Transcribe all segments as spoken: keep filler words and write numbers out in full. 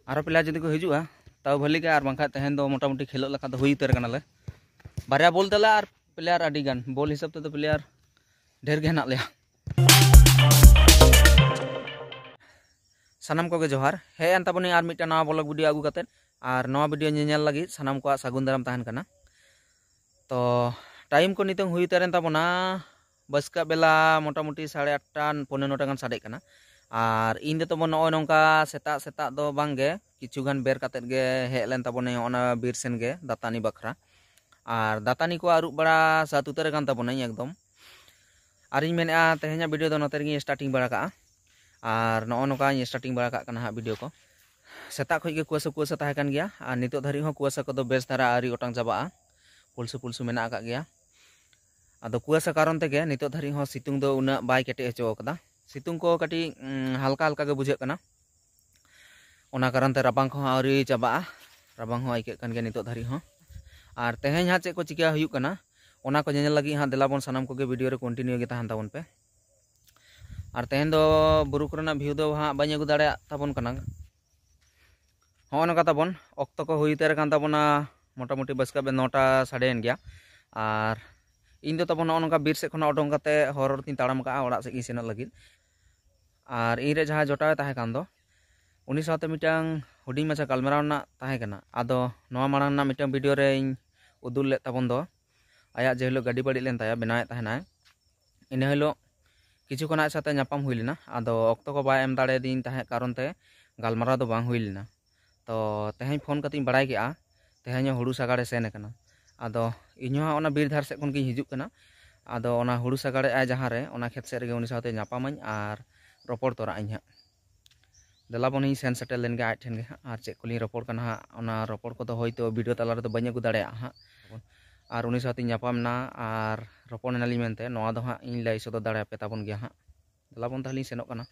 ᱟᱨᱚ ᱯᱞᱮᱭᱟᱨ ᱡᱩᱫᱤ ᱠᱚ ᱦᱤᱡᱩᱜᱼᱟ, ᱛᱟᱣ ᱵᱷᱟᱹᱞᱤ ᱜᱮ, ᱟᱨ ᱵᱟᱝᱠᱷᱟᱱ ᱛᱮᱦᱮᱧ ᱫᱚ ᱢᱚᱴᱟᱢᱩᱴᱤ ᱠᱷᱮᱞᱳᱜ ᱞᱮᱠᱟ ᱫᱚ ᱦᱩᱭ ᱩᱛᱟᱹᱨ ᱠᱟᱱᱟᱞᱮ᱾ ᱵᱟᱨᱭᱟ ᱵᱚᱞ ᱛᱟᱞᱮ ᱟᱨ ᱯᱞᱮᱭᱟᱨ ᱟᱹᱰᱤ ᱜᱟᱱ, ᱵᱚᱞ ᱦᱤᱥᱟᱹᱵ ᱛᱮᱫᱚ ᱯᱞᱮᱭᱟᱨ ᱰᱷᱮᱨ ᱜᱮ ᱦᱮᱱᱟᱜ ᱞᱮᱭᱟ᱾ ᱥᱟᱱᱟᱢ ᱠᱚᱜᱮ ᱡᱚᱦᱟᱨ, ᱦᱮᱡ ᱮᱱ ᱛᱟᱵᱚᱱᱤᱧ ᱟᱨ ᱢᱤᱫᱴᱟᱝ ᱱᱟᱣᱟ ᱵᱞᱚᱜ ᱵᱷᱤᱰᱤᱭᱳ ᱟᱹᱜᱩ ᱠᱟᱛᱮᱫ᱾ ᱟᱨ ᱱᱚᱣᱟ ᱵᱷᱤᱰᱤᱭᱳ ᱧᱮᱧᱮᱞ ᱞᱟᱹᱜᱤᱫ ᱥᱟᱱᱟᱢ ᱠᱚᱣᱟᱜ ᱥᱟᱹᱜᱩᱱ ᱫᱟᱨᱟᱢ ᱛᱟᱦᱮᱱ ᱠᱟᱱᱟ᱾ ᱛᱚ, ᱴᱟᱭᱤᱢ ᱠᱚ ᱱᱤᱛᱚᱝ ᱦᱩᱭ ᱩᱛᱟᱹᱨᱮᱱ ᱛᱟᱵᱚᱱᱟ ᱵᱟᱥᱠᱟ ᱵᱮᱞᱟ ᱢᱚᱴᱟᱢᱩᱴᱤ ᱥᱟᱲᱮ ᱟᱴᱴᱟ, ᱯᱚᱱᱮ ᱱᱚᱴᱟ ᱜᱟᱱ ᱥᱟᱰᱮᱜ ᱠᱟᱱᱟ᱾ ᱟᱨ ᱤᱧ ᱫᱚ ᱛᱟᱵᱚᱱ ᱱᱚᱜᱼᱚᱭ ᱱᱚᱝᱠᱟ ᱥᱮᱛᱟᱜ ᱥᱮᱛᱟᱜ ᱫᱚ ᱵᱟᱝ ᱜᱮ, ᱠᱤᱪᱷᱩ ᱜᱟᱱ ᱵᱮᱨ ᱠᱟᱛᱮᱫ ᱜᱮ ᱦᱮᱡ ᱞᱮᱱ ᱛᱟᱵᱚᱱᱟᱹᱧ ᱚᱱᱟ ᱵᱤᱨ ᱥᱮᱱ ᱜᱮ ᱫᱟᱹᱛᱟᱹᱱᱤ ᱵᱟᱠᱷᱨᱟ᱾ ᱟᱨ ᱫᱟᱹᱛᱟᱹᱱᱤ ᱠᱚ ᱟᱹᱨᱩᱵ ᱵᱟᱲᱟ ᱥᱟᱹᱛ ᱩᱛᱟᱹᱨ ᱟᱠᱟᱱ ᱛᱟᱵᱚᱱᱟᱹᱧ ᱮᱠᱫᱚᱢ᱾ ᱟᱨᱤᱧ ᱢᱮᱱᱮᱫᱼᱟ, ᱛᱮᱦᱮᱧᱟᱜ ᱵᱷᱤᱰᱤᱭᱳ ᱫᱚ ᱱᱚᱛᱮ ᱨᱮᱜᱮᱧ ᱥᱴᱟᱨᱴᱤᱝ ᱵᱟᱲᱟ ᱠᱟᱜᱼᱟ᱾ ᱟᱨ ᱱᱚᱜᱼᱚ ᱱᱚᱝᱠᱟᱧ ᱥᱴᱟᱨᱴᱤᱝ ᱵᱟᱲᱟ ᱠᱟᱜ ᱠᱟᱱᱟ ᱦᱟᱸᱜ ᱵᱷᱤᱰᱤᱭᱳ ᱠᱚ᱾ ᱥᱮᱛᱟᱜ ᱠᱷᱚᱱ ᱜᱮ ᱠᱩᱣᱟᱹᱥᱟ ᱠᱩᱣᱟᱹᱥᱟ ᱛᱟᱦᱮᱸ ᱠᱟᱱ ᱜᱮᱭᱟ, ᱟᱨ ᱱᱤᱛᱚᱜ ᱫᱷᱟᱹᱨᱤᱡ ᱦᱚᱸ ᱠᱩᱣᱟᱹᱥᱟ ᱠᱚᱫᱚ ᱵᱮᱥ ᱫᱷᱟᱨᱟ ᱟᱹᱣᱨᱤ ᱚᱴᱟᱝ ᱪᱟᱵᱟᱜᱼᱟ᱾ ᱯᱩᱞᱥᱩ ᱯᱩᱞᱥᱩ ᱢᱮᱱᱟᱜ ᱟᱠᱟᱫ ᱜᱮᱭᱟ᱾ ᱟᱫᱚ ᱠᱩᱣᱟᱹᱥᱟ ᱠᱟᱨᱚᱱ ᱛᱮᱜᱮ ᱱᱤᱛᱚᱜ ᱫᱷᱟᱹᱨᱤᱡ ᱦᱚᱸ ᱥᱤᱛᱩᱝ ᱫᱚ ᱩᱱᱟᱹᱜ ᱵᱟᱭ ᱠᱮᱴᱮᱡ ᱦᱚᱪᱚ ᱟᱠᱟᱫᱟ᱾ ᱥᱤᱛᱩᱝ ᱠᱚ ᱠᱟᱹᱴᱤᱡ, ᱩᱸ, ᱦᱟᱞᱠᱟ ᱦᱟᱞᱠᱟ ᱜᱮ ᱵᱩᱡᱷᱟᱹᱜ ᱠᱟᱱᱟ᱾ ᱚᱱᱟ ᱠᱟᱨᱚᱱ ᱛᱮ ᱨᱟᱵᱟᱝ ᱠᱚᱦᱚᱸ ᱟᱹᱣᱨᱤ ᱪᱟᱵᱟᱜᱼᱟ᱾ ᱨᱟᱵᱟᱝ ᱦᱚᱸ ᱟᱹᱭᱠᱟᱹᱜ ᱠᱟᱱ ᱜᱮᱭᱟ ᱱᱤᱛᱚᱜ ᱫᱷᱟᱹᱨᱤᱡ ᱦᱚᱸ᱾ ᱟᱨ ᱛᱮᱦᱮᱧ ᱦᱟᱸᱜ ᱪᱮᱫ ᱠᱚ ᱪᱤᱠᱟ ᱦᱩᱭᱩᱜ ᱠᱟᱱᱟ, ᱚᱱᱟ ᱠᱚ ᱧᱮᱧᱮᱞ ᱞᱟᱹᱜᱤᱫ ᱦᱟᱸᱜ ᱫᱮᱞᱟ ᱵᱚᱱ ᱥᱟᱱᱟᱢ ᱠᱚᱜᱮ ᱵᱷᱤᱰᱤᱭᱳ ᱨᱮ ᱠᱚᱱᱴᱤᱱᱤᱭᱩ ᱜᱮ ᱛᱟᱦᱮᱱ ᱛᱟᱵᱚᱱ ᱯᱮ᱾ ᱟᱨ ᱛᱮᱦᱮᱧ ᱫᱚ ᱵᱩᱨᱩ ᱠᱚᱨᱮᱱᱟᱜ ᱵᱷᱤᱭᱩ ᱫᱚ ᱦᱟᱸᱜ ᱵᱟᱹᱧ ᱟᱹᱜᱩ ᱫᱟᱲᱮᱭᱟᱜ ᱛᱟᱵᱚᱱ ᱠᱟᱱᱟ᱾ ᱦᱚᱸᱜᱼᱚ ᱱᱚᱝᱠᱟ ᱛᱟᱵᱚᱱ ᱚᱠᱛᱚ ᱠᱚ ᱦᱩᱭ ᱩᱛᱟᱹᱨ ᱟᱠᱟᱱ ᱛᱟᱵᱚᱱᱟ, ᱢᱚᱴᱟᱢᱩᱴᱤ ᱵᱟᱥᱠᱟ ᱵᱮ ᱱᱚᱴᱟ ᱥᱟᱰᱮᱭᱮᱱ ᱜᱮᱭᱟ᱾ ᱟᱨ ᱤᱧ ᱫᱚ ᱛᱟᱵᱚᱱ ᱱᱚᱜᱼᱚ ᱱᱚᱝᱠᱟ ᱵᱤᱨ ᱥᱮᱫ ᱠᱷᱚᱱᱟᱜ ᱩᱰᱩᱝ ᱠᱟᱛᱮ ᱦᱚᱨ ᱦᱚᱨ ᱛᱤᱧ ᱛᱟᱲᱟᱢ ᱠᱟᱜᱼᱟ ᱚᱲᱟᱜ ᱥᱮᱫ ᱜᱤᱧ ᱥᱮᱱᱚᱜ ᱞᱟᱹᱜᱤᱫ᱾ ᱟᱨ ᱤᱧ ᱨᱮ ᱡᱟᱦᱟᱸᱭ ᱡᱚᱴᱟᱣᱮ ᱛᱟᱦᱮᱸ ᱠᱟᱱ ᱫᱚ, ᱩᱱᱤ ᱥᱟᱶᱛᱮ ᱢᱤᱫᱴᱟᱝ ᱦᱩᱰᱤᱧ ᱢᱟᱪᱷᱟ ᱜᱟᱞᱢᱟᱨᱟᱣ ᱨᱮᱱᱟᱜ ᱛᱟᱦᱮᱸ ᱠᱟᱱᱟ᱾ ᱟᱫᱚ ᱱᱚᱣᱟ ᱢᱟᱲᱟᱝ ᱨᱮᱱᱟᱜ ᱢᱤᱫᱴᱟᱝ ᱵᱷᱤᱰᱤᱭᱳ ᱨᱮᱧ ᱩᱫᱩᱞ ᱞᱮᱫ ᱛᱟᱵᱚᱱ ᱫᱚ, ᱟᱭᱟᱜ ᱡᱮ ᱦᱤᱞᱳᱜ ᱜᱟᱹᱰᱤ ᱵᱟᱹᱲᱤᱡ ᱞᱮᱱ ᱛᱟᱭᱟ, ᱵᱮᱱᱟᱣᱮᱫ ᱛᱟᱦᱮᱱᱟᱭ, ᱤᱱᱟᱹ ᱦᱤᱞᱳᱜ ᱠᱤᱪᱷᱩ ᱠᱷᱚᱱ ᱟᱡ ᱥᱟᱛᱮ ᱧᱟᱯᱟᱢ ᱦᱩᱭ ᱞᱮᱱᱟ᱾ ᱟᱫᱚ ᱚᱠᱛᱚ ᱠᱚ ᱵᱟᱭ ᱮᱢ ᱫᱟᱲᱮᱭᱟᱫᱤᱧ ᱛᱟᱦᱮᱸᱫ ᱠᱟᱨᱚᱱ ᱛᱮ ᱜᱟᱞᱢᱟᱨᱟᱣ ᱫᱚ ᱵᱟᱝ ᱦᱩᱭ ᱞᱮᱱᱟ᱾ ᱛᱚ ᱛᱮᱦᱮᱧ ᱯᱷᱳᱱ ᱠᱟᱛᱮᱧ ᱵᱟᱲᱟᱭ ᱠᱮᱜᱼᱟ, ᱛᱮᱦᱮᱧ ᱦᱚᱸ ᱦᱩᱲᱩ ᱥᱟᱜᱟᱲᱮ ᱥᱮᱱ ᱟᱠᱟᱱᱟ᱾ ᱟᱫᱚ ᱤᱧ ᱦᱚᱸ ᱦᱟᱸᱜ ᱚᱱᱟ ᱵᱤᱨ ᱫᱷᱟᱨ ᱥᱮᱫ ᱠᱷᱚᱱ ᱜᱤᱧ ᱦᱤᱡᱩᱜ ᱠᱟᱱᱟ᱾ ᱟᱫᱚ ᱚᱱᱟ ᱦᱩᱲᱩ ᱥᱟᱜᱟᱲᱮᱜᱼᱟᱭ ᱡᱟᱦᱟᱸ ᱨᱮ, ᱚᱱᱟ ᱠᱷᱮᱛ ᱥᱮᱫ ᱨᱮᱜᱮ ᱩᱱᱤ ᱥᱟᱶᱛᱮ ᱧᱟᱯᱟᱢᱟᱹᱧ ᱟᱨ ᱨᱚᱯᱚᱲ ᱛᱚᱨᱟᱜ ᱟᱹᱧ ᱦᱟᱸᱜ᱾ ᱫᱮᱞᱟ ᱵᱚᱱ, ᱤᱧ ᱥᱮᱱ ᱥᱮᱴᱮᱨ ᱞᱮᱱ ᱜᱮ ᱟᱡ ᱴᱷᱮᱱ ᱜᱮ ᱦᱟᱸᱜ, ᱟᱨ ᱪᱮᱫ ᱠᱚᱞᱤᱧ ᱨᱚᱯᱚᱲ ᱠᱟᱱᱟ ᱦᱟᱸᱜ, ᱚᱱᱟ ᱨᱚᱯᱚᱲ ᱠᱚᱫᱚ ᱦᱳᱭᱛᱳ ᱵᱷᱤᱰᱤᱭᱳ ᱛᱟᱞᱟ ᱨᱮᱫᱚ ᱵᱟᱹᱧ ᱟᱹᱜᱩ ᱫᱟᱲᱮᱭᱟᱜᱼᱟ ᱦᱟᱸᱜ᱾ ᱟᱨ ᱩᱱᱤ ᱥᱟᱶᱛᱮᱧ ᱧᱟᱯᱟᱢ ᱮᱱᱟ ᱟᱨ ᱨᱚᱯᱚᱲ ᱮᱱᱟᱞᱤᱧ ᱢᱮᱱᱛᱮ, ᱱᱚᱣᱟ ᱫᱚ ᱦᱟᱸᱜ ᱤᱧ ᱞᱟᱹᱭ ᱥᱚᱫᱚᱨ ᱫᱟᱲᱮᱭᱟᱯᱮ ᱛᱟᱵᱚᱱ ᱜᱮᱭᱟ ᱦᱟᱸᱜ᱾ ᱫᱮᱞᱟ ᱵᱚᱱ, ᱛᱟᱦᱞᱮᱧ ᱥᱮᱱᱚᱜ ᱠᱟᱱᱟ᱾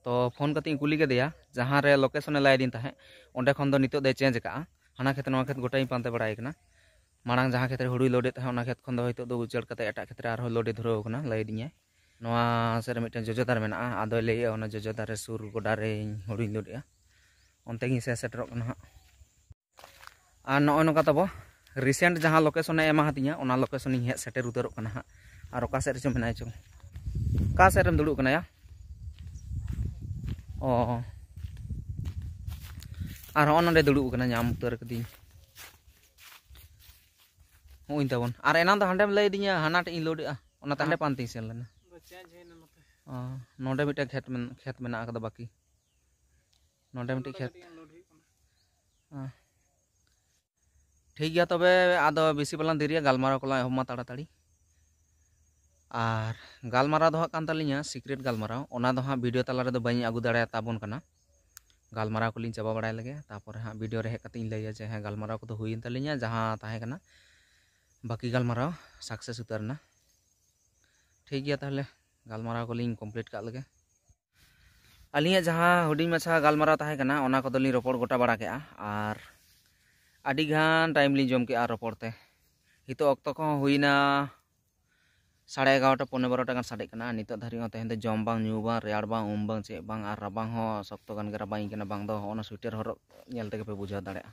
ᱛᱚ ᱯᱷᱳᱱ ᱠᱟᱛᱮᱧ ᱠᱩᱞᱤ ᱠᱮᱫᱮᱭᱟ, ᱡᱟᱦᱟᱸ ᱨᱮ ᱞᱳᱠᱮᱥᱚᱱᱮ ᱞᱟᱹᱭ ᱟᱹᱫᱤᱧ ᱛᱟᱦᱮᱸᱫ, ᱚᱸᱰᱮ ᱠᱷᱚᱱ ᱫᱚ ᱱᱤᱛᱚᱜ ᱫᱚᱭ ᱪᱮᱧᱡᱽ ᱟᱠᱟᱜᱼᱟ᱾ ᱦᱟᱱᱟ ᱠᱷᱮᱛ ᱱᱚᱣᱟ ᱠᱷᱮᱛ ᱜᱚᱴᱟᱧ ᱯᱟᱱᱛᱮ ᱵᱟᱲᱟᱭ ᱠᱟᱱᱟ᱾ ᱢᱟᱲᱟᱝ ᱡᱟᱦᱟᱸ ᱠᱷᱮᱛ ᱨᱮ ᱦᱩᱲᱩᱭ ᱞᱳᱰᱮᱫ ᱛᱟᱦᱮᱸᱫ, ᱚᱱᱟ ᱠᱷᱮᱛ ᱠᱷᱚᱱ ᱫᱚ ᱱᱤᱛᱚᱜ ᱫᱚ ᱩᱪᱟᱹᱲ ᱠᱟᱛᱮ ᱮᱴᱟᱜ ᱠᱷᱮᱛ ᱨᱮ ᱟᱨᱦᱚᱸ ᱞᱳᱰᱮ ᱫᱷᱩᱨᱟᱹᱣ ᱟᱠᱟᱱᱟ, ᱞᱟᱹᱭ ᱟᱹᱫᱤᱧᱟᱭ᱾ ᱱᱚᱣᱟ ᱥᱮᱫ ᱨᱮ ᱢᱤᱫᱴᱮᱱ ᱡᱚᱡᱚ ᱫᱟᱨᱮ ᱢᱮᱱᱟᱜᱼᱟ, ᱟᱫᱚᱭ ᱞᱟᱹᱭᱮᱫᱼᱟ ᱚᱱᱟ ᱡᱚᱡᱚ ᱫᱟᱨᱮ ᱥᱩᱨ ᱜᱚᱰᱟ ᱨᱮᱧ ᱦᱩᱲᱩᱧ ᱞᱳᱰᱮᱜᱼᱟ᱾ ᱚᱱᱛᱮ ᱜᱤᱧ ᱥᱮ ᱥᱮᱴᱮᱨᱚᱜ ᱠᱟᱱᱟ ᱦᱟᱸᱜ᱾ ᱟᱨ ᱱᱚᱜᱼᱚᱭ ᱱᱚᱝᱠᱟ ᱛᱟᱵᱚ recent ᱡᱟᱦᱟᱸ location ᱮ ᱮᱢᱟ ᱦᱟᱫᱤᱧᱟ, ᱚᱱᱟ location ᱤᱧ ᱦᱮᱡ ᱥᱮᱴᱮᱨ ᱩᱛᱟᱹᱨᱚᱜ ᱠᱟᱱᱟ ᱦᱟᱸᱜ᱾ ᱟᱨ ᱚᱠᱟ ᱥᱮᱫ ᱨᱮᱪᱚ ᱢᱮᱱᱟᱭ ᱪᱚᱝ, ᱚᱠᱟ ᱥᱮᱫ ᱨᱮᱢ ᱫᱩᱲᱩᱵ ᱠᱟᱱᱟᱭᱟ? ᱚ, ᱟᱨ ᱦᱚᱸᱜᱼᱚ ᱱᱚᱸᱰᱮ ᱫᱩᱲᱩᱵ ᱠᱟᱱᱟ, ᱧᱟᱢ ᱩᱛᱟᱹᱨ ᱠᱟᱹᱫᱤᱧ᱾ ᱦᱚᱸᱜᱼᱚᱭ ᱛᱟᱵᱚᱱ᱾ ᱟᱨ ᱮᱱᱟᱝ ᱫᱚ ᱦᱟᱸᱰᱮᱢ ᱞᱟᱹᱭ ᱟᱫᱤᱧᱟ ᱦᱟᱱᱟᱴᱟᱜ ᱤᱧ ᱞᱳᱰ ᱮᱜᱼᱟ, ᱚᱱᱟᱛᱮ ᱦᱟᱸᱰᱮ ᱯᱟᱱᱛᱮᱧ ᱥᱮᱱ ᱞᱮᱱᱟ᱾ ᱫᱚ ᱪᱮᱧᱡᱽ ᱦᱩᱭᱱᱟ ᱱᱚᱛᱮ᱾ ᱚ, ᱱᱚᱸᱰᱮ ᱢᱤᱫᱴᱮᱱ ᱠᱷᱮᱛ ᱢᱮᱱ-, ᱠᱷᱮᱛ ᱢᱮᱱᱟᱜ ᱟᱠᱟᱫᱟ ᱵᱟᱹᱠᱤ᱾ ᱱᱚᱸᱰᱮ ᱢᱤᱫᱴᱮᱱ ᱱᱚᱸᱰᱮ ᱠᱷᱮᱛ᱾ ᱠᱟᱹᱴᱤᱡ ᱞᱳᱰ ᱦᱩᱭᱩᱜ ᱠᱟᱱᱟ᱾ ᱦᱮᱸ᱾ ᱴᱷᱤᱠ ᱜᱮᱭᱟ, ᱛᱚᱵᱮ ᱟᱫᱚ ᱵᱮᱥᱤ ᱵᱟᱞᱟᱝ ᱫᱮᱨᱤᱭᱟ, ᱜᱟᱞᱢᱟᱨᱟᱣ ᱠᱚᱞᱟᱝ ᱮᱦᱚᱵ ᱢᱟ ᱛᱟᱲᱟᱛᱟᱲᱤ᱾ ᱟᱨ ᱜᱟᱞᱢᱟᱨᱟᱣ ᱫᱚ ᱦᱟᱸᱜ ᱠᱟᱱ ᱛᱟᱹᱞᱤᱧᱟ secret ᱜᱟᱞᱢᱟᱨᱟᱣ, ᱚᱱᱟ ᱫᱚ ᱦᱟᱸᱜ video ᱛᱟᱞᱟ ᱨᱮᱫᱚ ᱵᱟᱹᱧ ᱟᱹᱜᱩ ᱫᱟᱲᱮᱭᱟᱛᱟᱵᱚᱱ ᱠᱟᱱᱟ᱾ ᱜᱟᱞᱢᱟᱨᱟᱣ ᱠᱚᱞᱤᱧ ᱪᱟᱵᱟ ᱵᱟᱲᱟᱭ ᱞᱮᱜᱮ, ᱛᱟᱯᱚᱨᱮ ᱦᱟᱸᱜ video ᱨᱮ ᱦᱮᱡ ᱠᱟᱛᱮ ᱤᱧ ᱞᱟᱹᱭᱟ ᱡᱮ ᱦᱮᱸ, ᱜᱟᱞᱢᱟᱨᱟᱣ ᱠᱚᱫᱚ ᱦᱩᱭᱮᱱ ᱛᱟᱹᱞᱤᱧᱟ, ᱡᱟᱦᱟᱸ ᱛᱟᱦᱮᱸ ᱠᱟᱱᱟ ᱵᱟᱹᱠᱤ ᱜᱟᱞᱢᱟᱨᱟᱣ success ᱩᱛᱟᱹᱨ ᱮᱱᱟ᱾ ᱴᱷᱤᱠ ᱜᱮᱭᱟ, ᱛᱟᱦᱚᱞᱮ ᱜᱟᱞᱢᱟᱨᱟᱣ ᱠᱚᱞᱤᱧ complete ᱠᱟᱜ ᱞᱮᱜᱮ᱾ ᱟᱹᱞᱤᱧᱟᱜ ᱡᱟᱦᱟᱸ ᱦᱩᱰᱤᱧ ᱢᱟᱪᱷᱟ ᱜᱟᱞᱢᱟᱨᱟᱣ ᱛᱟᱦᱮᱸ ᱠᱟᱱᱟ, ᱚᱱᱟ ᱠᱚᱫᱚᱞᱤᱧ ᱨᱚᱯᱚᱲ ᱜᱚᱴᱟ ᱵᱟᱲᱟ ᱠᱮᱜᱼᱟ, ᱟᱨ ᱟᱹᱰᱤ ᱜᱟᱱ time ᱞᱤᱧ ᱡᱚᱢ ᱠᱮᱜᱼᱟ ᱨᱚᱯᱚᱲ ᱛᱮ᱾ ᱱᱤᱛᱚᱜ ᱚᱠᱛᱚ ᱠᱚᱦᱚᱸ ᱦᱩᱭᱱᱟ ᱥᱟᱲᱮ ᱮᱜᱟᱨᱚᱴᱟ, ᱯᱚᱱᱮ ᱵᱟᱨᱚᱴᱟ ᱜᱟᱱ ᱥᱟᱰᱮᱜ ᱠᱟᱱᱟ᱾ ᱱᱤᱛᱚᱜ ᱫᱷᱟᱹᱨᱤᱡ ᱦᱚᱸ ᱛᱮᱦᱮᱧ ᱫᱚ ᱡᱚᱢ ᱵᱟᱝ, ᱧᱩ ᱵᱟᱝ, ᱨᱮᱭᱟᱲ ᱵᱟᱝ, ᱩᱢ ᱵᱟᱝ, ᱪᱮᱫ ᱵᱟᱝ, ᱟᱨ ᱨᱟᱵᱟᱝ ᱦᱚᱸ ᱥᱚᱠᱛᱚ ᱜᱟᱱ ᱜᱮ ᱨᱟᱵᱟᱝ ᱤᱧ ᱠᱟᱱᱟ᱾ ᱵᱟᱝ ᱫᱚ ᱦᱚᱸᱜᱼᱚ ᱱᱟ sweater ᱦᱚᱨᱚᱜ ᱧᱮᱞ ᱛᱮᱜᱮ ᱯᱮ ᱵᱩᱡᱷᱟᱹᱣ ᱫᱟᱲᱮᱭᱟᱜᱼᱟ,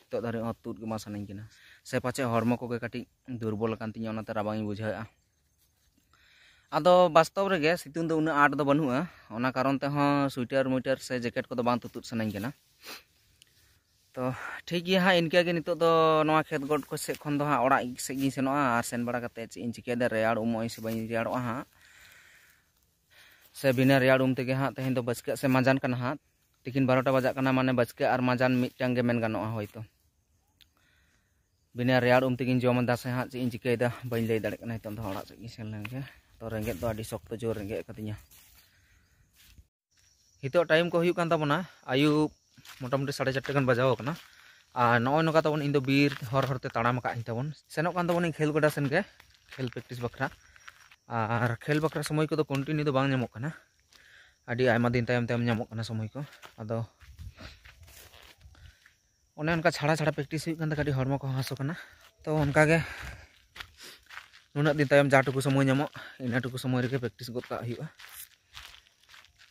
ᱱᱤᱛᱚᱜ ᱫᱷᱟᱹᱨᱤᱡ ᱦᱚᱸ ᱛᱩᱫ ᱜᱮ ᱵᱟᱝ ᱥᱟᱱᱟᱧ ᱠᱟᱱᱟ, ᱥᱮ ᱯᱟᱪᱮᱫ ᱦᱚᱲᱢᱚ ᱠᱚᱜᱮ ᱠᱟᱹᱴᱤᱡ ᱫᱩᱨᱵᱚᱞ ᱟᱠᱟᱱ ᱛᱤᱧᱟᱹ, ᱚᱱᱟᱛᱮ ᱨᱟᱵᱟᱝ ᱤᱧ ᱵᱩᱡᱷᱟᱹᱣᱮᱫᱼᱟ᱾ ᱟᱫᱚ ᱵᱟᱥᱛᱚᱵ ᱨᱮᱜᱮ ᱥᱤᱛᱩᱝ ᱫᱚ ᱩᱱᱟᱹᱜ ᱟᱸᱴ ᱫᱚ ᱵᱟᱹᱱᱩᱜᱼᱟ, ᱚᱱᱟ ᱠᱟᱨᱚᱱ ᱛᱮᱦᱚᱸ sweater ᱢᱩᱭᱴᱟᱨ ᱥᱮ jacket ᱠᱚᱫᱚ ᱵᱟᱝ ᱛᱩᱛᱩᱫ ᱥᱟᱱᱟᱧ ᱠᱟᱱᱟ᱾ ᱛᱚ ᱴᱷᱤᱠ ᱜᱮᱭᱟ ᱦᱟᱸᱜ, ᱤᱱᱠᱟᱹ ᱜᱮ ᱱᱤᱛᱚᱜ ᱫᱚ ᱱᱚᱣᱟ ᱠᱷᱮᱛ ᱜᱚᱫ ᱠᱚ ᱥᱮᱫ ᱠᱷᱚᱱ ᱫᱚ ᱦᱟᱸᱜ ᱚᱲᱟᱜ ᱥᱮᱫ ᱜᱤᱧ ᱥᱮᱱᱚᱜᱼᱟ, ᱟᱨ ᱥᱮᱱ ᱵᱟᱲᱟ ᱠᱟᱛᱮᱫ ᱪᱮᱫ ᱤᱧ ᱪᱤᱠᱟᱹᱭᱮᱫᱟ, ᱨᱮᱭᱟᱲ ᱩᱢᱩᱜ ᱟᱹᱧ ᱥᱮ ᱵᱟᱹᱧ ᱨᱮᱭᱟᱲᱚᱜᱼᱟ ᱦᱟᱸᱜ, ᱥᱮ ᱵᱤᱱᱟᱹ ᱨᱮᱭᱟᱲ ᱩᱢ ᱛᱮᱜᱮ ᱦᱟᱸᱜ ᱛᱮᱦᱮᱧ ᱫᱚ ᱵᱟᱹᱪᱠᱟᱹᱜ ᱥᱮ ᱢᱟᱸᱡᱟᱱ ᱠᱟᱱᱟ ᱦᱟᱸᱜ, ᱛᱤᱠᱤᱱ ᱵᱟᱨᱚᱴᱟ ᱵᱟᱡᱟᱜ ᱠᱟᱱᱟ, ᱢᱟᱱᱮ ᱵᱟᱹᱪᱠᱟᱹᱜ ᱟᱨ ᱢᱟᱸᱡᱟᱱ ᱢᱤᱫᱴᱟᱝ ᱜᱮ ᱢᱮᱱ ᱜᱟᱱᱚᱜᱼᱟ ᱦᱳᱭᱛᱳ᱾ ᱵᱤᱱᱟᱹ ᱨᱮᱭᱟᱲ ᱩᱢ ᱛᱮᱜᱤᱧ ᱡᱚᱢ ᱮᱫᱟ ᱥᱮ ᱦᱟᱸᱜ ᱪᱮᱫ ᱤᱧ ᱪᱤᱠᱟᱹᱭᱮᱫᱟ ᱵᱟᱹᱧ ᱞᱟᱹᱭ ᱫᱟᱲᱮᱭᱟᱜ ᱠᱟᱱᱟ᱾ ᱱᱤᱛᱚᱝ ᱫᱚ ᱚᱲᱟᱜ ᱥᱮᱫ ᱜᱤᱧ ᱥᱮᱱ ᱞᱮᱱ ᱜᱮ, ᱛᱚ ᱨᱮᱸᱜᱮᱡ ᱫᱚ ᱟᱹᱰᱤ ᱥᱚᱠᱛᱚ ᱡᱳᱨ ᱨᱮᱸᱜᱮᱡ ᱟᱠᱟᱫᱤᱧᱟ᱾ ᱱᱤᱛᱚᱜ time ᱠᱚ ᱦᱩᱭᱩᱜ ᱠᱟᱱ ᱛᱟᱵᱚᱱᱟ ᱟᱹᱭᱩᱵ, ᱢᱚᱴᱟᱢᱩᱴᱤ ᱥᱟᱲᱮ ᱪᱟᱨᱴᱟ ᱜᱟᱱ ᱵᱟᱡᱟᱣ ᱟᱠᱟᱱᱟ᱾ ᱟᱨ ᱱᱚᱜᱼᱚᱭ ᱱᱚᱝᱠᱟ ᱛᱟᱵᱚᱱ, ᱤᱧ ᱫᱚ ᱵᱤᱨ ᱦᱚᱨ ᱦᱚᱨᱛᱮ ᱛᱟᱲᱟᱢ ᱟᱠᱟᱫ ᱟᱹᱧ ᱛᱟᱵᱚᱱ, ᱥᱮᱱᱚᱜ ᱠᱟᱱ ᱛᱟᱵᱚᱱᱟᱹᱧ ᱠᱷᱮᱞ ᱜᱚᱰᱟ ᱥᱮᱱ ᱜᱮ, ᱠᱷᱮᱞ practice ᱵᱟᱠᱷᱨᱟ᱾ ᱟᱨ ᱠᱷᱮᱞ ᱵᱟᱠᱷᱨᱟ ᱥᱚᱢᱚᱭ ᱠᱚᱫᱚ continue ᱫᱚ ᱵᱟᱝ ᱧᱟᱢᱚᱜ ᱠᱟᱱᱟ, ᱟᱹᱰᱤ ᱟᱭᱢᱟ ᱫᱤᱱ ᱛᱟᱭᱚᱢ ᱛᱟᱭᱚᱢ ᱧᱟᱢᱚᱜ ᱠᱟᱱᱟ ᱥᱚᱢᱚᱭ ᱠᱚ᱾ ᱟᱫᱚ ᱚᱱᱮ ᱚᱱᱠᱟ ᱪᱷᱟᱲᱟ ᱪᱷᱟᱲᱟ practice ᱦᱩᱭᱩᱜ ᱠᱟᱱ ᱛᱮ ᱠᱟᱹᱴᱤᱡ ᱦᱚᱲᱢᱚ ᱠᱚᱦᱚᱸ ᱦᱟᱹᱥᱩ ᱠᱟᱱᱟ᱾ ᱛᱚ ᱚᱱᱠᱟ ᱜᱮ ᱱᱩᱱᱟᱹᱜ ᱫᱤᱱ ᱛᱟᱭᱚᱢ ᱡᱟ ᱴᱩᱠᱩ ᱥᱚᱢᱚᱭ ᱧᱟᱢᱚᱜ, ᱤᱱᱟᱹ ᱴᱩᱠᱩ ᱥᱚᱢᱚᱭ ᱨᱮᱜᱮ practice ᱜᱚᱫ ᱠᱟᱜ ᱦᱩᱭᱩᱜᱼᱟ᱾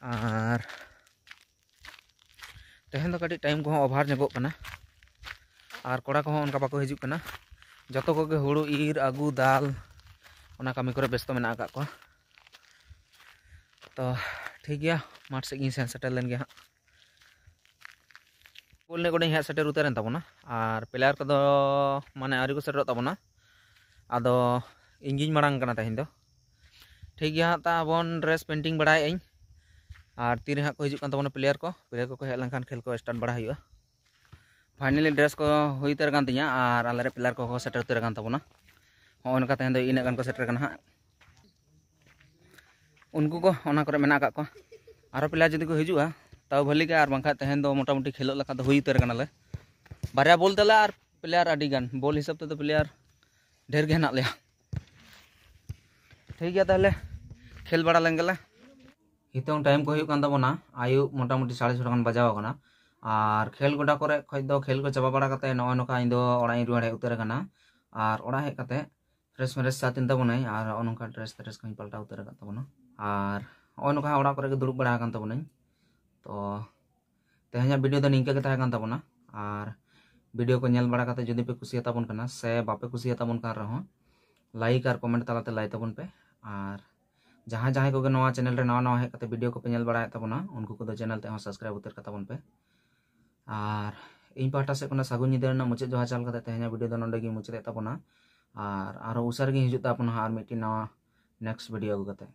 ᱟᱨ ᱛᱮᱦᱮᱧ ᱫᱚ ᱠᱟᱹᱴᱤᱡ ᱴᱟᱭᱤᱢ ᱠᱚᱦᱚᱸ ᱚᱵᱷᱟᱨ ᱧᱚᱜᱚᱜ ᱠᱟᱱᱟ, ᱟᱨ ᱠᱚᱲᱟ ᱠᱚᱦᱚᱸ ᱚᱱᱠᱟ ᱵᱟᱠᱚ ᱦᱤᱡᱩᱜ ᱠᱟᱱᱟ᱾ ᱡᱚᱛᱚ ᱠᱚᱜᱮ ᱦᱩᱲᱩ ᱤᱨ, ᱟᱹᱜᱩ, ᱫᱟᱞ, ᱚᱱᱟ ᱠᱟᱹᱢᱤ ᱠᱚᱨᱮ ᱵᱮᱥᱛᱚ ᱢᱮᱱᱟᱜ ᱟᱠᱟᱫ ᱠᱚᱣᱟ᱾ ᱛᱚ ᱴᱷᱤᱠ ᱜᱮᱭᱟ, ᱢᱟᱴᱷ ᱥᱮᱫ ᱜᱤᱧ ᱥᱮᱱ ᱥᱮᱴᱮᱨ ᱞᱮᱱ ᱜᱮ ᱦᱟᱸᱜ᱾ ᱵᱚᱞ ᱮᱱᱮᱡ ᱠᱚᱨᱮᱧ ᱦᱮᱡ ᱥᱮᱴᱮᱨ ᱩᱛᱟᱹᱨᱮᱱ ᱛᱟᱵᱚᱱᱟ, ᱟᱨ ᱯᱞᱮᱭᱟᱨ ᱠᱚᱫᱚ ᱢᱟᱱᱮ ᱟᱹᱣᱨᱤ ᱠᱚ ᱥᱮᱴᱮᱨᱚᱜ ᱛᱟᱵᱚᱱᱟ᱾ ᱟᱫᱚ ᱤᱧ ᱜᱤᱧ ᱢᱟᱲᱟᱝ ᱠᱟᱱᱟ ᱛᱮᱦᱮᱧ ᱫᱚ᱾ ᱴᱷᱤᱠ ᱜᱮᱭᱟ ᱦᱟᱸᱜ, ᱛᱟᱵᱚᱱ ᱰᱨᱮᱥ ᱯᱮᱱᱴᱤᱝ ᱵᱟᱲᱟᱭᱮᱫ ᱟᱹᱧ, ᱟᱨ ᱛᱤᱨᱮ ᱦᱟᱸᱜ ᱠᱚ ᱦᱤᱡᱩᱜ ᱠᱟᱱ ᱛᱟᱵᱚᱱᱟ ᱯᱞᱮᱭᱟᱨ ᱠᱚ᱾ ᱯᱞᱮᱭᱟᱨ ᱠᱚᱠᱚ ᱦᱮᱡ ᱞᱮᱱᱠᱷᱟᱱ ᱠᱷᱮᱞ ᱠᱚ ᱥᱴᱟᱨᱴ ᱵᱟᱲᱟ ᱦᱩᱭᱩᱜᱼᱟ᱾ ᱯᱷᱟᱭᱱᱟᱞᱤ ᱰᱨᱮᱥ ᱠᱚ ᱦᱩᱭ ᱩᱛᱟᱹᱨ ᱟᱠᱟᱱ ᱛᱤᱧᱟ, ᱟᱨ ᱟᱞᱮᱨᱮᱱ ᱯᱞᱮᱭᱟᱨ ᱠᱚᱠᱚ ᱥᱮᱴᱮᱨ ᱩᱛᱟᱹᱨ ᱟᱠᱟᱱ ᱛᱟᱵᱚᱱᱟ᱾ ᱦᱚᱸᱜᱼᱚᱭ ᱱᱚᱝᱠᱟ ᱛᱮᱦᱮᱧ ᱫᱚ ᱤᱱᱟᱹᱜ ᱜᱟᱱ ᱠᱚ ᱥᱮᱴᱮᱨ ᱟᱠᱟᱱᱟ ᱦᱟᱸᱜ᱾ ᱩᱱᱠᱩ ᱠᱚ ᱚᱱᱟ ᱠᱚᱨᱮ ᱢᱮᱱᱟᱜ ᱟᱠᱟᱫ ᱠᱚᱣᱟ᱾ ᱟᱨᱚ ᱯᱞᱮᱭᱟᱨ ᱡᱩᱫᱤ ᱠᱚ ᱦᱤᱡᱩᱜᱼᱟ, ᱛᱟᱣ ᱵᱷᱟᱹᱞᱤ ᱜᱮ, ᱟᱨ ᱵᱟᱝᱠᱷᱟᱱ ᱛᱮᱦᱮᱧ ᱫᱚ ᱢᱚᱴᱟᱢᱩᱴᱤ ᱠᱷᱮᱞᱳᱜ ᱞᱮᱠᱟ ᱫᱚ ᱦᱩᱭ ᱩᱛᱟᱹᱨ ᱠᱟᱱᱟᱞᱮ᱾ ᱵᱟᱨᱭᱟ ᱵᱚᱞ ᱛᱟᱞᱮ ᱟᱨ ᱯᱞᱮᱭᱟᱨ ᱟᱹᱰᱤ ᱜᱟᱱ, ᱵᱚᱞ ᱦᱤᱥᱟᱹᱵ ᱛᱮᱫᱚ ᱯᱞᱮᱭᱟᱨ ᱰᱷᱮᱨ ᱜᱮ ᱦᱮᱱᱟᱜ ᱞᱮᱭᱟ᱾ ᱴᱷᱤᱠ ᱜᱮᱭᱟ, ᱛᱟᱦᱚᱞᱮ ᱠᱷᱮᱞ ᱵᱟᱲᱟ ᱞᱮᱱ ᱜᱮᱞᱮ᱾ ᱱᱤᱛᱚᱝ ᱴᱟᱭᱤᱢ ᱠᱚ ᱦᱩᱭᱩᱜ ᱠᱟᱱ ᱛᱟᱵᱚᱱᱟ ᱟᱹᱭᱩᱵ, ᱢᱚᱴᱟᱢᱩᱴᱤ ᱥᱟᱲᱮ ᱪᱷᱚᱴᱟ ᱜᱟᱱ ᱵᱟᱡᱟᱣ ᱟᱠᱟᱱᱟ᱾ ᱟᱨ ᱠᱷᱮᱞ ᱜᱚᱰᱟ ᱠᱚᱨᱮ ᱠᱷᱚᱡ ᱫᱚ ᱠᱷᱮᱞ ᱠᱚ ᱪᱟᱵᱟ ᱵᱟᱲᱟ ᱠᱟᱛᱮ ᱱᱚᱜᱼᱚᱭ ᱱᱚᱝᱠᱟ ᱤᱧ ᱫᱚ ᱚᱲᱟᱜ ᱤᱧ ᱨᱩᱣᱟᱹᱲ ᱦᱮᱡ ᱩᱛᱟᱹᱨ ᱟᱠᱟᱱᱟ᱾ ᱟᱨ ᱚᱲᱟᱜ ᱦᱮᱡ ᱠᱟᱛᱮ ᱯᱷᱨᱮᱥ ᱢᱮᱨᱮᱥ ᱥᱟᱛ ᱮᱱ ᱛᱟᱵᱚᱱᱟᱹᱧ, ᱟᱨ ᱱᱚᱜᱼᱚ ᱱᱚᱝᱠᱟ ᱰᱨᱮᱥ ᱛᱨᱮᱥ ᱠᱚᱧ ᱯᱟᱞᱴᱟᱣ ᱩᱛᱟᱹᱨ ᱟᱠᱟᱫ ᱛᱟᱵᱚᱱᱟ᱾ ᱟᱨ ᱱᱚᱜᱼᱚᱭ ᱱᱚᱝᱠᱟ ᱚᱲᱟᱜ ᱠᱚᱨᱮ ᱜᱮ ᱫᱩᱲᱩᱵ ᱵᱟᱲᱟ ᱟᱠᱟᱱ ᱛᱟᱵᱚᱱᱟᱹᱧ᱾ ᱛᱚ ᱛᱮᱦᱮᱧᱟᱜ ᱵᱷᱤᱰᱤᱭᱳ ᱫᱚ ᱱᱤᱝᱠᱟᱹ ᱜᱮ ᱛᱟᱦᱮᱸ ᱠᱟᱱ ᱛᱟᱵᱚᱱᱟ᱾ ᱟᱨ ᱵᱷᱤᱰᱤᱭᱳ ᱠᱚ ᱧᱮᱞ ᱵᱟᱲᱟ ᱠᱟᱛᱮ ᱡᱩᱫᱤ ᱯᱮ ᱠᱩᱥᱤᱭᱟᱛᱟ ᱵᱚᱱ ᱠᱟᱱᱟ ᱥᱮ ᱵᱟᱯᱮ ᱠᱩᱥᱤᱭᱟᱛᱟ ᱵᱚᱱ ᱠᱟᱱ ᱨᱮᱦᱚᱸ, ᱞᱟᱭᱤᱠ ᱟᱨ ᱠᱚᱢᱮᱱᱴ ᱛᱟᱞᱟᱛᱮ ᱞᱟᱹᱭ ᱛᱟᱵᱚᱱ ᱯᱮ᱾ ᱟᱨ ᱡᱟᱦᱟᱸᱭ ᱡᱟᱦᱟᱸᱭ ᱠᱚᱜᱮ ᱱᱚᱣᱟ ᱪᱮᱱᱮᱞ ᱨᱮ ᱱᱟᱣᱟ ᱱᱟᱣᱟ ᱦᱮᱡ ᱠᱟᱛᱮ ᱵᱷᱤᱰᱤᱭᱳ ᱠᱚᱯᱮ ᱧᱮᱞ ᱵᱟᱲᱟᱭᱮᱫ ᱛᱟᱵᱚᱱᱟ, ᱩᱱᱠᱩ ᱠᱚᱫᱚ ᱪᱮᱱᱮᱞ ᱛᱮᱦᱚᱸ ᱥᱟᱵᱥᱠᱨᱟᱭᱤᱵ ᱩᱛᱟᱹᱨ ᱠᱟᱛᱟ ᱵᱚᱱ ᱯᱮ᱾ ᱟᱨ ᱤᱧ ᱯᱟᱦᱴᱟ ᱥᱮᱫ ᱠᱷᱚᱱᱟᱜ ᱥᱟᱹᱜᱩᱱ ᱧᱤᱫᱟᱹ ᱨᱮᱱᱟᱜ ᱢᱩᱪᱟᱹᱫ ᱡᱚᱦᱟᱨ ᱪᱟᱞ ᱠᱟᱛᱮ ᱛᱮᱦᱮᱧᱟᱜ ᱵᱷᱤᱰᱤᱭᱳ ᱫᱚ ᱱᱚᱸᱰᱮ ᱜᱤᱧ ᱢᱩᱪᱟᱹᱫᱮᱫ ᱛᱟᱵᱚᱱᱟ᱾ ᱟᱨ ᱟᱨᱦᱚᱸ ᱩᱥᱟᱹᱨᱟ ᱜᱤᱧ ᱦᱤᱡᱩᱜ ᱛᱟᱵᱚᱱᱟ ᱟᱨ ᱢᱤᱫᱴᱤᱡ ᱱᱟᱣᱟ ᱱᱮᱠᱥᱴ ᱵᱷᱤᱰᱤᱭᱳ ᱟᱹᱜᱩ ᱠᱟᱛᱮ᱾